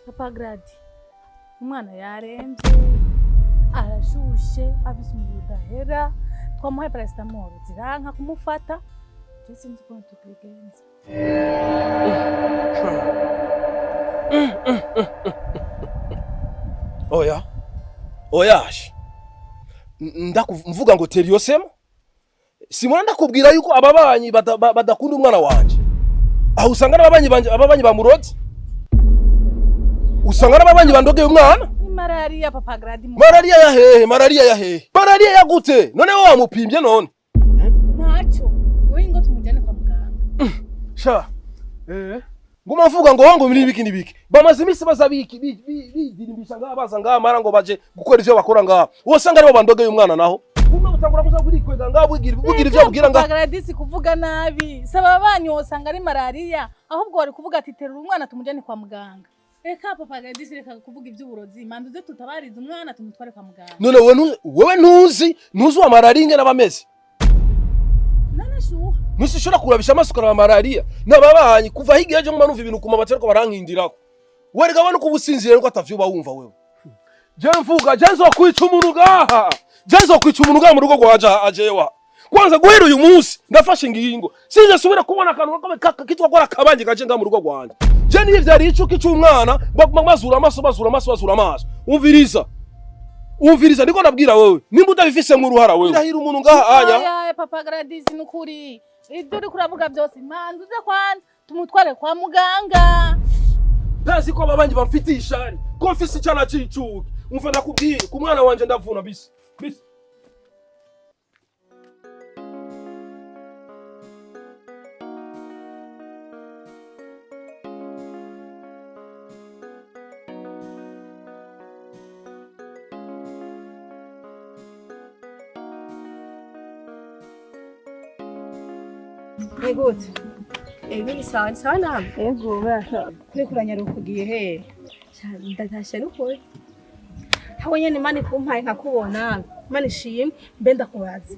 Papa Gradi, umwana yaremvye, arashushe, afise umuriro udahera, twamuhaye paracetamol ziranka kumufata, je sinzi ukuntu tubigenza. Oya oyaje, mvuga ngo teriyosemo simona, ndakubwira yuko ababanyi badakunda umwana wanje. Aho usanga n'ababanyi banje, ababanyi bamuroze, usanga n'ababanyi bandogeye umwana. Ni malariya, Papa Gradi. Malariya ya hehe? Malariya ya hehe? Malariya ya gute? None wowe wamupimbye none? Ntacyo, wowe ngo tumujyane kwa muganga. Sha, nguma mvuga ngo nibiki nibiki, bamaze iminsi baza biki bidirimbisha ngaha, baza ngaha mara ngo baje gukora ivyo bakora ngaha, wosanga aribo bandogeye umwana. Naho umwe butangura kuza kurikwega ngaha, bugira ivyo bubwira ngaha. Papa Gradi, si kuvuga nabi, saba ababanyi, wosanga ari malariya. Ahubwo wari kuvuga ati terura umwana tumujyane kwa muganga. Reka, Papa Gradi, reka kuvuga iby'uburozi, manza uze tutabarize umwana tumutware kwa muganga. None wewe ntuzi wa malariya ingene aba ameze? None shuha. Ntushobora kurabisha amaso ukaraba malariya n'ababanyi kuva hirya ejo. Nguma numva ibintu kuma batariko barankindirako. Werega we nuko ubusinzire nuko atavyuba wumva wewe. Je mvuga, je nzokwica umuntu ngaha, je nzokwica umuntu ngaha mu rugo rwanje ajewa. Kwanza guhera uyu munsi ndafashe ingingo, sinzasubira kubona akantu kitwa ko ari akabanyi kaje ngaha mu rugo rwanje. Je niyo vyari icuki c'umwana, baguma bazura amaso, bazura amaso, bazura amaso. Umviriza, umviriza, ndiko ndabwira wewe, nimba utabifise uruhara wewe, ndahira umuntu ngaha anya. Oya, Papa Gradis, nukuri ibyo uri kuravuga byose, manza uze kwanza tumutware kwa muganga. Ndazi ko ababanyi bamfitiye ishari ko mfise icana c'icuki. Umva, ndakubwiye, ku mwana wanje ndavuna bisi bisi. Ni gute? Ego, ni sawa, ni sawa namwe. Ego, basha kuri kuranyaruka, ugiye he? Ndatashe n'ukuri. Hawe nyene Imana ikumpaye nkakubona, Imana ishimwe. Mbe ndakubaza,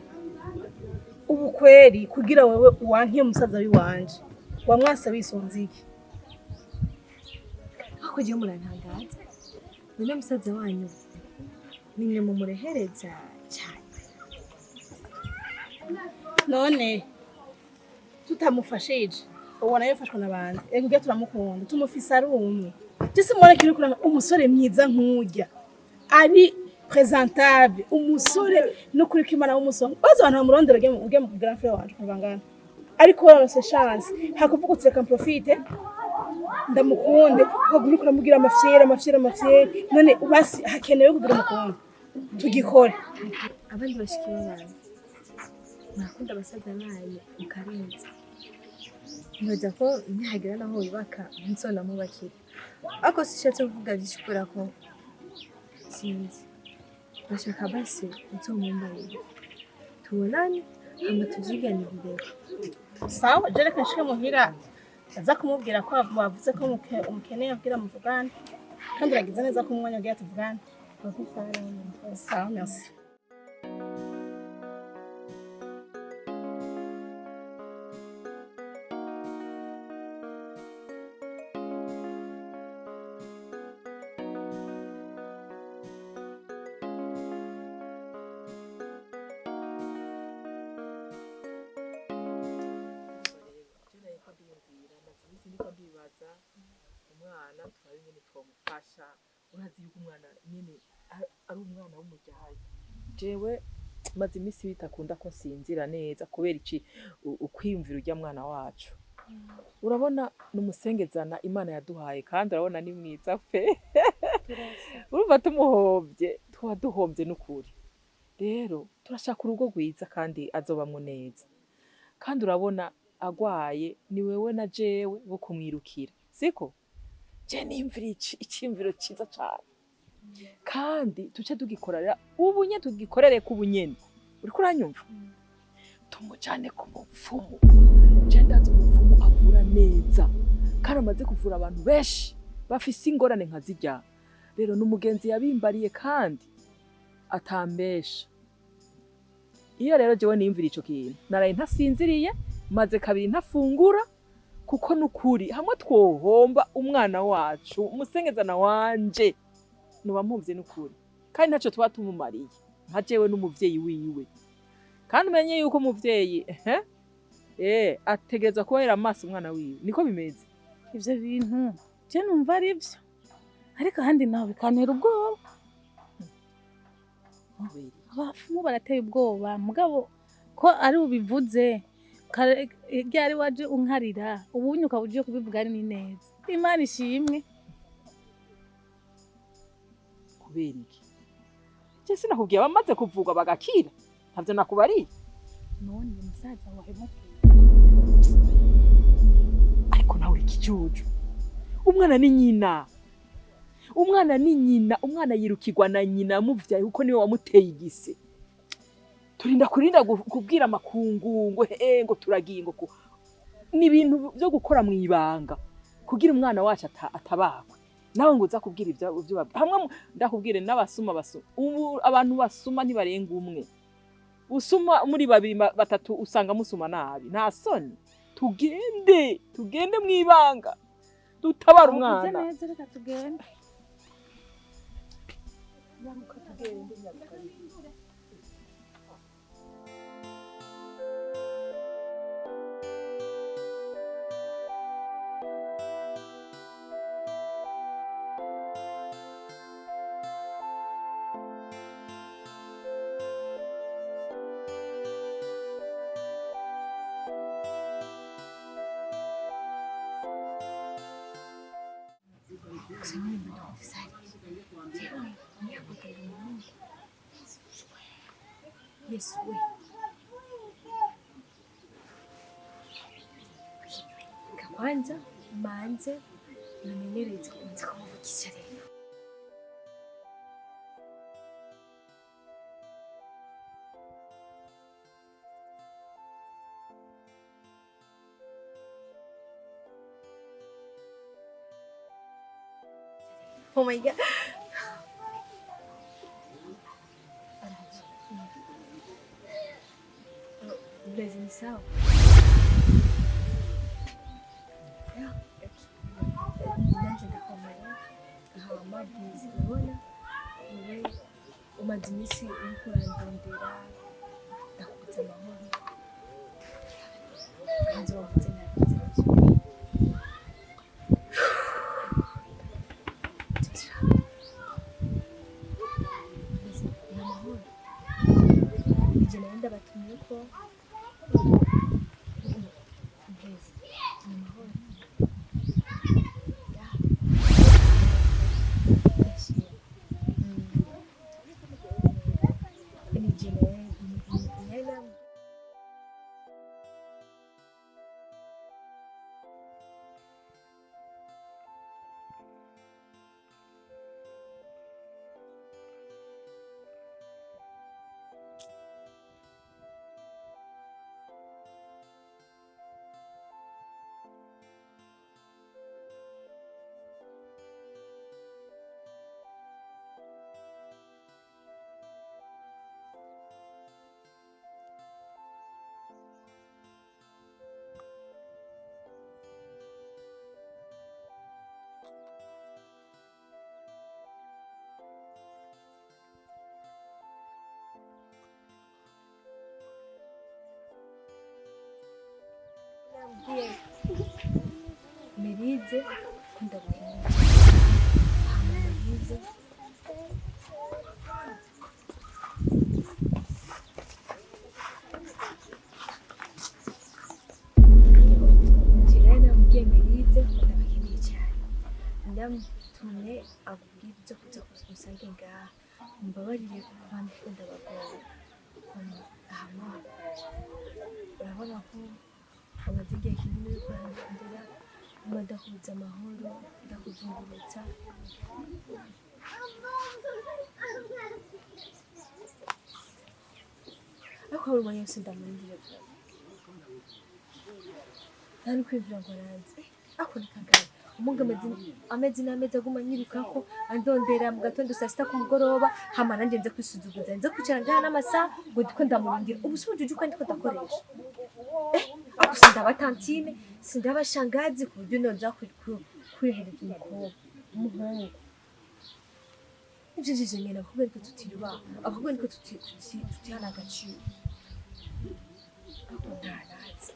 ubu kweri kugira wewe uwankiye umusaza wiwanje, wamwase wisunze iki? Ariko jewe murantangaza. None musaza wanyu nimwe mumurehereza cyane? None tutamufashije ubona yafashwa n'abandi? Ego, ugiye turamukunda, tumufise ari umwe. Jese mubona kiri kuranga umusore mwiza nk'urya, ari présentable, umusore n'ukuri ko Imana w'umusonga, baza abantu bamurondera. Ugiye mu grand frère wanje kuvangana, ariko waronse chance hakuvuga uti reka profite ndamukunde, ukaguma uriko uramubwira amafyere, amafyere, amafyere. None basi hakenewe kugira umukunde tugikore. Abandi bashiki b'abantu murakunda abasaza banyu mukarenza. Ntibaza ko nihagera naho wubaka nzonamubakira, ariko sishatse kuvuga byinshi kubera ko sinzi. Bashaka basi nzomumbarire tubonane hama tuvyiganirireho. Sawa, je reka nshike muhira, aza kumubwira ko bavuze ko umukeneye abwira muvugane, kandi uragize neza ko umwanya ugira tuvugane. Sawa, merci. Ndiko ndiyumvira, maze iminsi ndiko ndibaza umwana turabe ingene twamufasha. Urazi yuko umwana nyene ari umwana w'umuryayi. Jewe maze iminsi bitakunda ko nsinzira neza kubera iki ukwiyumvira urya mwana wacu. Urabona ni umusengezana Imana yaduhaye, kandi urabona ni mwiza pe. Urumva tumuhombye tuba duhombye n'ukuri. Rero turashaka urugo rwiza kandi azobamwo neza, kandi urabona agwaye ni wewe na jewe bo kumwirukira, siko? Je niyumvira iciyumviro ciza cane, kandi tuce tugikorera ubu nyene, tugikorere ku bunyene. Uriko uranyumva? Tumujane ku mupfumu. Je ndazi umupfumu avura neza kandi amaze kuvura abantu benshi bafise ingorane nka zirya. Rero n'umugenzi yabimbariye kandi atambesha. Iyo rero jewe niyumvira ico kintu, naraye ntasinziriye, maze kabiri ntafungura. Kuko nukuri hamwe twohomba umwana wacu, umusengezana wanje, nuba mpomvye nukuri. Kandi ntaco tuba tumumariye nka jewe n'umuvyeyi wiwe. Kandi umenye yuko umuvyeyi ategerezwa kubahera amaso umwana wiwe, niko bimeze. Ivyo bintu je numva ari byo, ariko ahandi naho bikantera ubwoba. Abapfumu barateye ubwoba, mugabo ko ari ubivuze ryari waje unkarira, ubunye ukaba ugiye kubivuga ari ni neza. Imana ishimwe. Kubera iki? Je sinakubwiye abamaze kuvugwa bagakira, ntavyo nakubariye? None musaza wahemukiye. Ariko nawe uri ikijuju. Umwana ni nyina, umwana ni nyina, umwana yirukirwa na nyina amuvyaye, kuko niwe wamuteye igise. Turinda kurinda kubwira amakungu ngo ngo turagiye, ngo ni ibintu vyo gukora mu ibanga kugira umwana wacu atabagwe. Nawe ngo uza kubwira ivyo hamwe ndakubwire n'abasuma basuma. Ubu abantu basuma ntibarenga umwe. Usuma muri babiri batatu usanga musuma nabi. Nta soni. Tugende, tugende mu ibanga. Dutabara Uvuze umwana. neza, reka tugende. Gusa nyine mbona udusarije, jewe ntiyahamagara umuhungu. Yesu we! Reka kwanza manze nimenyereze kubanza kumuvugisha rero. Oh my God. Araje. Blaise, ni sawa? Yeah, okay. Nanje ndakomeye. Hama Blaise, urabona wewe umaze iminsi uriko urandondera, ndakubuza amahoro. Hanze wavuze nabi nzabyo. Blaise, ni amahoro. Ije nayo ndabatumye ko Blaise, ni amahoro. Yeah. Ndashima. Nije nayo nayo nabwiye Merize ko ndaguhemukiye. Hama Merize Njyewe namubwiye Merize ko ndabakeneye cyane, ndamutumye akubwira ibyo kuza usange ngaha, mbabarire kuba ndiko ndabagora. Hama urabona ko umaze igihe kinini uriko urandondera, nguma ndakubuza amahoro, ndakuzungurutsa. Ariko hari umwanya wose ndamurindiriye vuba, nta n'ukwiyumvira ngo aranze. Ariko ni kangahe Umunga amezi n'amezi aguma anyirukako andondera mu gatondo saa sita ku mugoroba, hama nanjye nze kwisuzuguza, nze kwicara ngaha n'amasaha ngo ndiko ndamurindira. Ubu si ubujuju kandi ndiko ndakoresha. Ako sindaba tantine, sindaba shangazi ku buryo noza kwihereza umukobwa, umuhungu. Ivyo vyose nyene abakobwa niko tutiyubaha, abakobwa niko tutihana agaciro. Ariko ntarazi.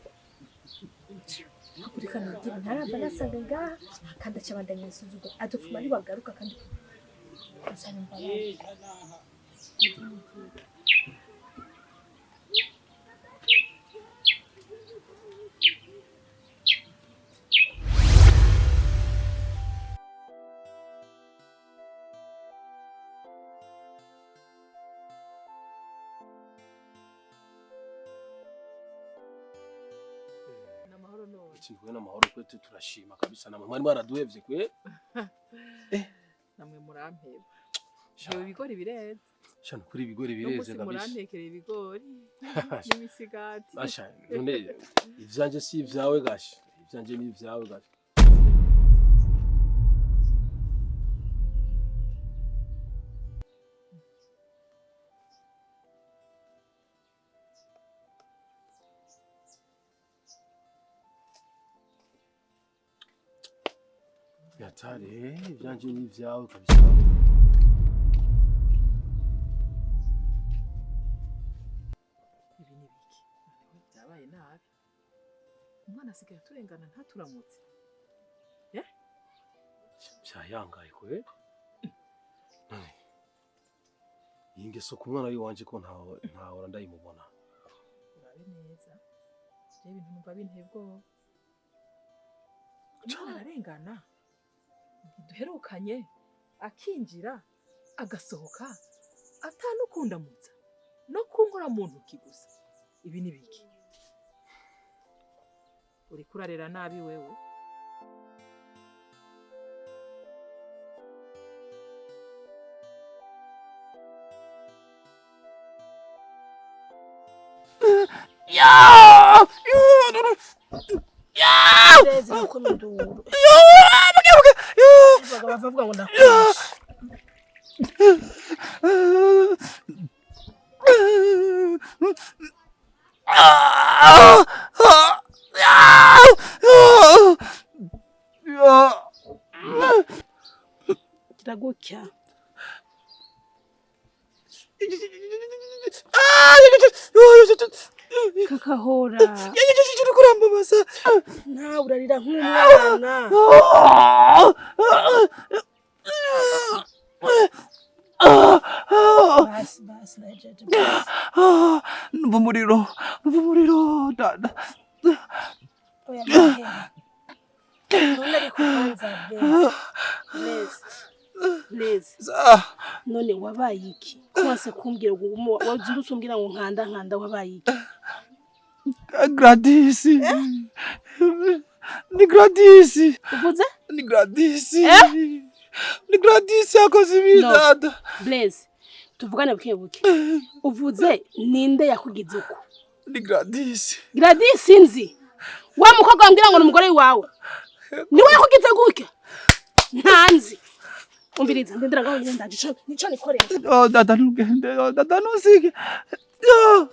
Reka nibwire ntarava nasanga ngaha kandi aca abandanya ansuzugura, azopfuma niwagaruka kandi kuzana imbabazi. N'amahoro none? Kwe n'amahoro kwe, turashima kabisa, namwe mwari mwaraduhevye kwe. Namwe murampeba. Jewe ibigori bireze. Sha, kuri ibigori N'umunsi bireze kabisa. Murantekera ibigori n'imisigati. Asha, none ivyanje si ivyawe gasha, ivyanje ni ivyawe gasha. Yatari, ivyanje ni ivyawe kabisa. Ibi ni biki noneho? Byabaye nabi, umwana asigaye aturengana ntaturamutse. Vyayangaye kwe. None iyi ngeso ku mwana w'iwanje ko ntahora ndayimubona. Urabe neza, je ibintu numva binteye ubwoba. Umwana ararengana ntiduherukanye, akinjira agasohoka atanukundamutsa no kunkora mu ntoki gusa. Ibi ni biki? Uriko urarera nabi wewe. Neza ko nduru. Bavuga ngo ndakwishe. Kiragutya. Kakahora. Kurambabaza. Nawe urarira nk'umwana. Basi basi, ndajeje, basi. Numva umuriro, numva umuriro dada. Oya, ndahera. None ariko kwanza Blaise. Blaise. Blaise. None wabaye iki? Ko wanse kumbwira ngo wazindutse umbwira ngo nkanda nkanda, wabaye iki? Gladys. Ni Gladys. Uvuze? Ni Gladys. Ni Gladys yakoze ibi. No. Dada. Blaise, tuvugane buke buke. Uvuze ninde yakugize uko? Ni Gladys. Gladys nzi. Wa mukobwa wambwira ngo ni umugore wawe. Niwe yakugize gutya? Ntanzi. Umviriza, ndendera ngaho nyine, ndaje ico nico nikorera. Oh dada, ntugende. Oh dada, ntusige. Oh.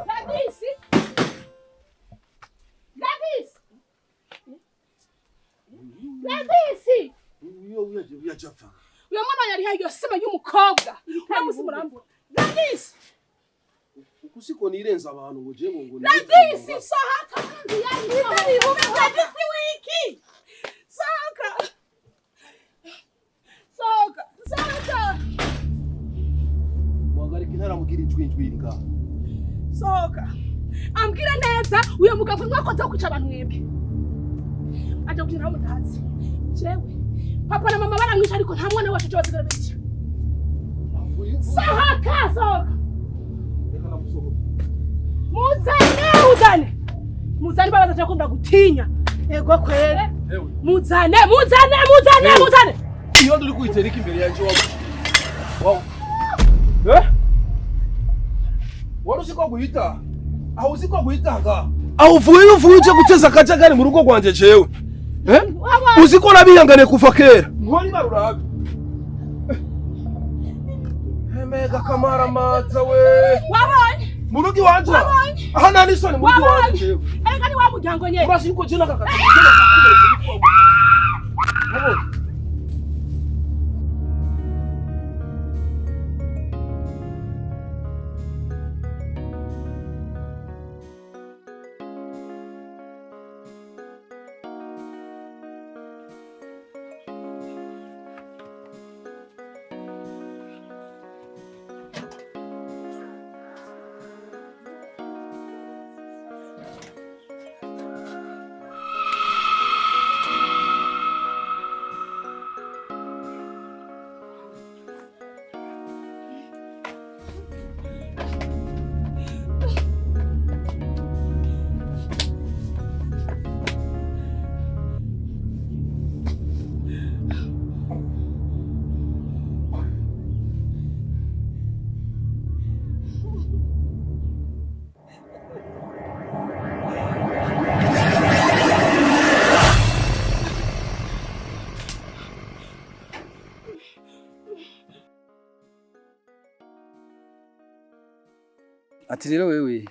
Gladys! Gladys! Gladys! Uyo Uyo mwana yari hayo sima y'umukobwa. Uno musi murambura. Gladys! Uko siko nirenza abantu ngo je ngo Gladys, sohoka munzu yari. Ube Gladys wiki. Sohoka. Sohoka. Sohoka. Muhagarika intaramugira injwinjwiri ngaha. Sohoka. Ambwira neza uyo mugabo mwakoze kwica abantu mwebwe. Aje kugira aho mutazi. Jewe papa na mama baramwica, ariko nta mwana wacu bazigara bica. Sohoka, sohoka. Reka namusohora. Muzane, uzane. Muzane babaza cyako ndagutinya. Ego kwere. Muzane, muzane, muzane, muzane. Iyo nduri kwitereka imbere yanje wawe. Wawe. Eh? Wari uzi ko guhita? Aho uzi ko guhitaga? Aho uvuye uvuye uje guteza akajagari mu rugo rwanje jewe. Eh? Uzi ko nabihanganiye kuva kera. Nkori barurabe. Emega kamara maza we. Wabonye? Mu rugo iwanje. Wabonye? Aha nta n'isoni mu rugo iwanje jewe. Erega ni wa muryango nyene. Urazi yuko jewe nakaka. Wabonye? Ati rero wewe Irizi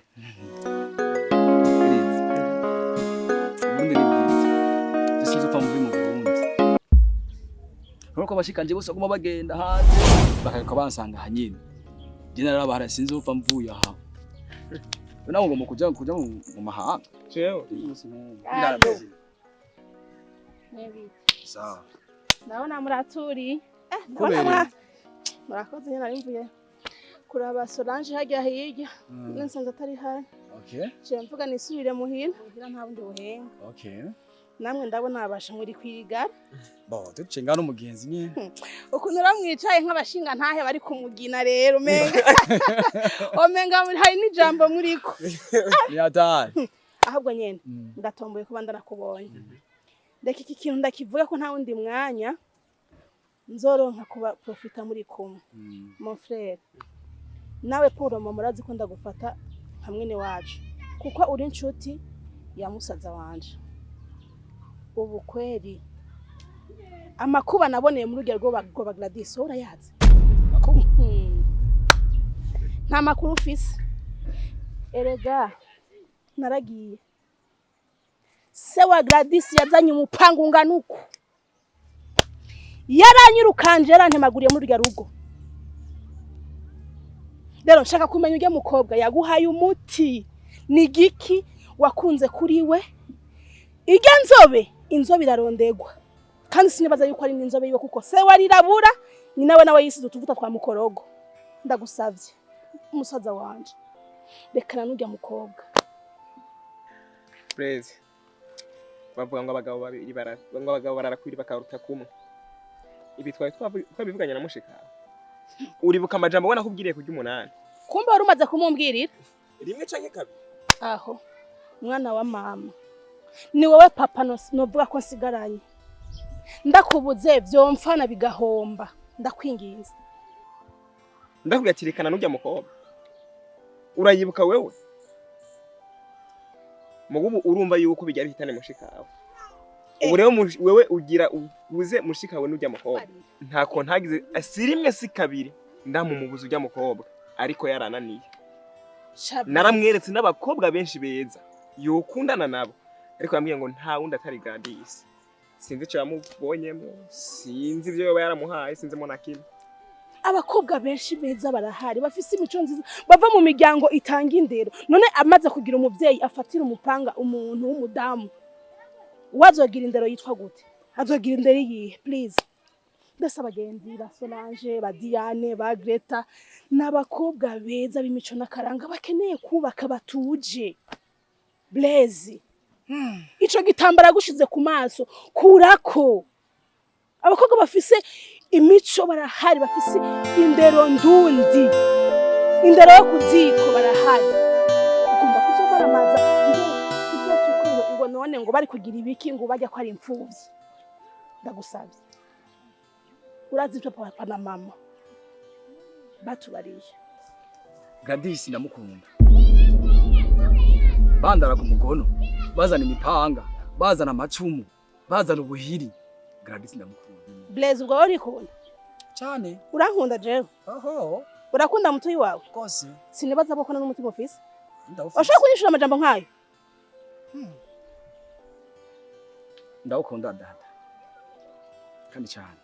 Burundi ni bwiza, je sinzopfa mvuye mu Burundi. Urabona ko abashikanje bose baguma bagenda hanze bakaruka bansanga aha nyene. Je narabahara sinzopfa mvuye aha. We nawe ugomba kuja mu mahanga. Jewe Biraramaze. Sawa. Ndabona muraturi. Kubera Ndabona murakoze nyine nari mvuye kuraba Solange hajya hirya. Nsanze atari hari. Okay. Je mvuga nisubire muhira. Muhira nta bundi buhenga. Okay. Namwe ndabona abasha muri kwigara. Bon, duce ngano mugenzi nyene. Ukuntu uramwicaye nk'abashinga ntahe bari kumugina rero umenga. Omenga hari n'ijambo muriko. Ni hatari. Ahubwo nyene ndatomboye kuba ndarakubonye. Ndeka iki kintu ndakivuga ko nta wundi mwanya nzoronka kuba profita muri kumwe. Mon frère. Nawe Paul mama murazi ko ndagufata nka mwene wacu kuko uri inshuti ya musaza wanje. Ubu kweri amakuba naboneye muri urwo rwo Gladys urayazi. Nta makuru ufise. Erega naragiye. Se wa Gladys yazanye umupangu ungana uku. Yaranyirukanje yarantemaguriye muri urwo rugo. Rero nshaka kumenya urya mukobwa yaguhaye umuti ni giki wakunze kuri we. Irya nzobe inzobe irarondegwa kandi sinibaza yuko ari n'inzobe yiwe kuko se warirabura ni nawe nawe yisize utuvuta twa mukorogo. Ndagusavye umusaza wanje rekana n'urya mukobwa. Praise bavuga ngo abagabo babiri ngo abagabo bararakwiri bakaruta kumwe. Ibi twari twabivuganye na mushika. Uribuka amajambo ubona kubwiriye kurya umunani. Kumbe wari umaze kumumbwirira rimwe canke kabiri. Aho mwana wa mama ni wowe papa novuga ko nsigaranye. Ndakubuze vyomfana bigahomba ndakwinginze. Ndakubwira ati rekana n'urya mukobwa. Urayibuka wewe? Mugubu urumva yuko bijya bihitane mushikawe. Ubu rero wewe ugira ubuze mushikawe n'urya mukobwa. Ntako ntagize si rimwe si kabiri ndamumubuza urya mukobwa ariko yarananiye. Naramweretse n'abakobwa benshi beza yokundana nabo ariko yambwiye ngo nta wundi atari Gladys. Sinzi icyo yamubonyemo, sinzi ibyo yoba yaramuhaye, sinzimo na kimwe. Abakobwa benshi beza barahari bafise imico nziza bava mu miryango itanga indero. None amaze kugira umuvyeyi afatira umupanga umuntu w'umudamu wazogira indero yitwa gute? Azogira indero yihe? Please. Ndetse abagenzi ba Solange, ba Diane, ba Greta n'abakobwa beza b'imico n'akaranga bakeneye kubaka batuje. Blaise. Ico gitambara gushize ku maso kurako. Abakobwa bafise imico barahari bafise indero ndundi. Indero yo kuziko barahari. Ugomba kuzomaramaza ngo none ngo bari kugira ibiki ngo bajya ko ari imfuvyi. Ndagusabye. Urazi ibyo papa na mama batubariye. Gladys ndamukunda. Bandara ku mugono, bazana imipanga, bazana amacumu, bazana ubuhiri. Gladys ndamukunda. Blaise, ubwo wowe urikunda? Cyane. Urankunda jewe? Oho. Urakunda mutuyi wawe? Kose. Sinibaza ko n'umutima ufise. Ndawufise. Ushobora kunyishura amajambo nkayo? Ndawukunda dada. Kandi cyane.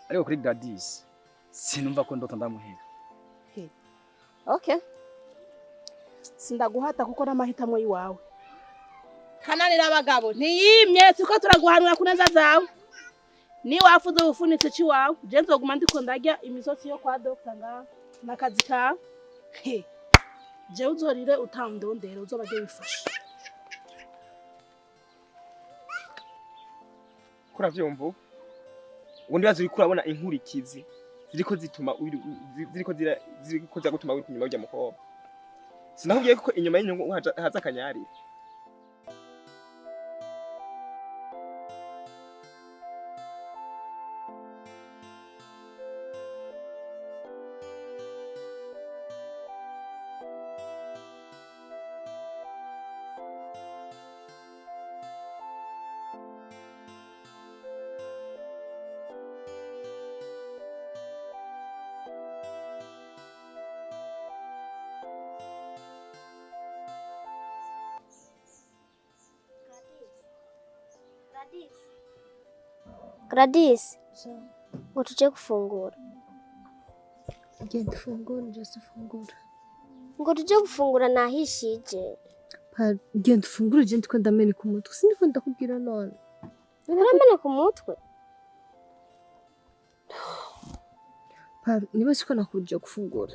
Ariko kuri Gladys sinumva ko ndota ndamuhera. Okay. Sindaguhata kuko n'amahitamo yiwawe. Kananira abagabo ntiyimye, turiko turaguhanura ku neza zawe. Ni wafuze ufunitse ciwawe, je nzoguma ndiko ndarya imisozi yo kwa doctor ngaha n'akazi kawe. He. Je uzorire utandondera uzoba je wifashe. Kuravyumva ubu? Ubundi bazi uriko urabona inkurikizi ziriko zituma ziriko zira ziriko ziragutuma wiruka inyuma y'urya mukobwa. Sinakubwiye ko inyuma y'inyungu haza akanyarira. Gladys, ngo tuje gufungura. Genda ufungure, just ufungura. Ngo tuje gufungura nahishije. Genda ufungure, je ndiko ndameneka umutwe. Sindiko ndakubwira none. Urameneka umutwe? Niba siko nakuja gufungura.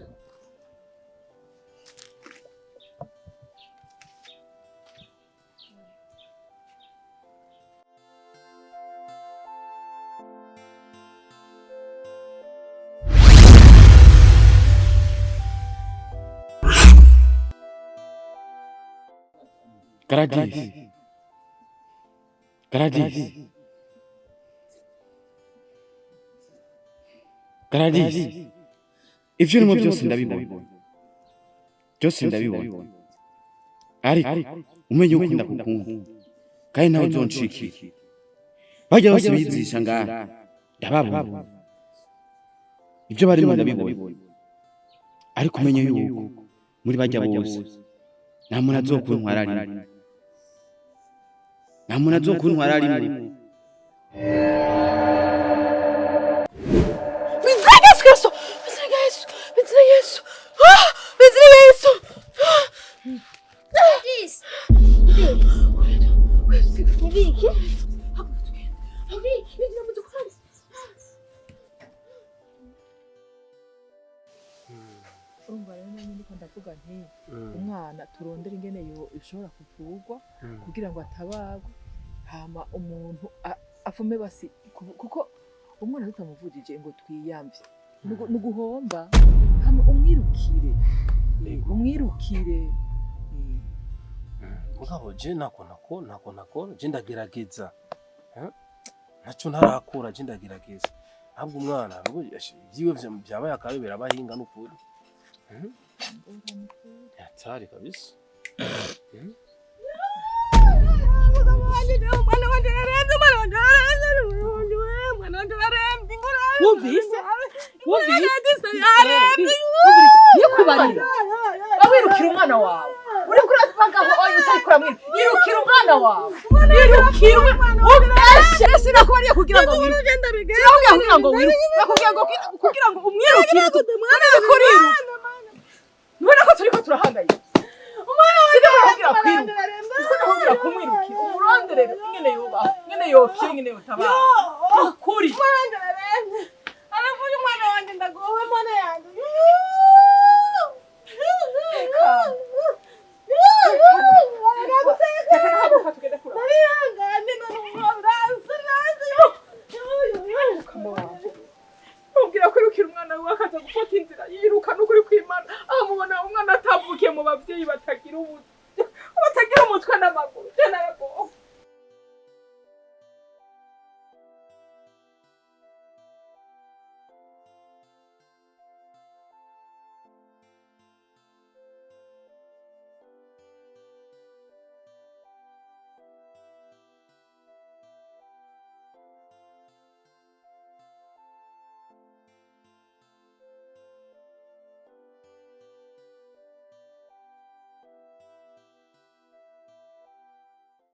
Gladys. Gladys. Gladys. Ivyo urimo byose ndabibona. Byose ndabibona. Ariko umenye uko ndakukunda. Kandi nawe uzoncikira. Bajya bose bizisha ngaha. Ndababona. Ibyo barimo ndabibona. Ariko umenye yuko muri bajya bose nta muntu azokuntwara rimwe. Nta muntu azokuntwara rimwe. Mizina Yesu Kristo! Mizina Yesu! Mizina Yesu! Ah! Mizina Yesu! Gladys. Nibiki? Nibiki? Urumva rero nanjye ndiko ndavuga nti umwana turondera ingene yo ishobora kuvurwa kugira ngo atabagwe, hama umuntu afume basi, kuko umwana tutamuvujije ngo twiyamvye nuguhomba. Hama umwirukire, umwirukire. Mugabo je nako je ndagerageza. Ntaco ntarakura, je ndagerageza. Ntabwo umwana vyiwe vyabaye akayobera abahinga n'ukuri. Hatari kabisa. Wumvise? Wumvise? Nikubarira. Wawirukira umwana wawe. Uriko uravaga aho utariko uramwiruka. Yirukira umwana wawe. Yirukira umwana. Ubeshe sinakubariye kugira ngo wiruke. Sinakubwiye kugira ngo wiruke. Nakubwiye ngo kugira ngo umwirukire. None kuriruka. Nubona ko turiko turahangayika. Sinakubwira kwiruka. Ndiko nakubwira kumwirukira. Umuronderere ingene yoba, ingene yokira, ingene yotabara.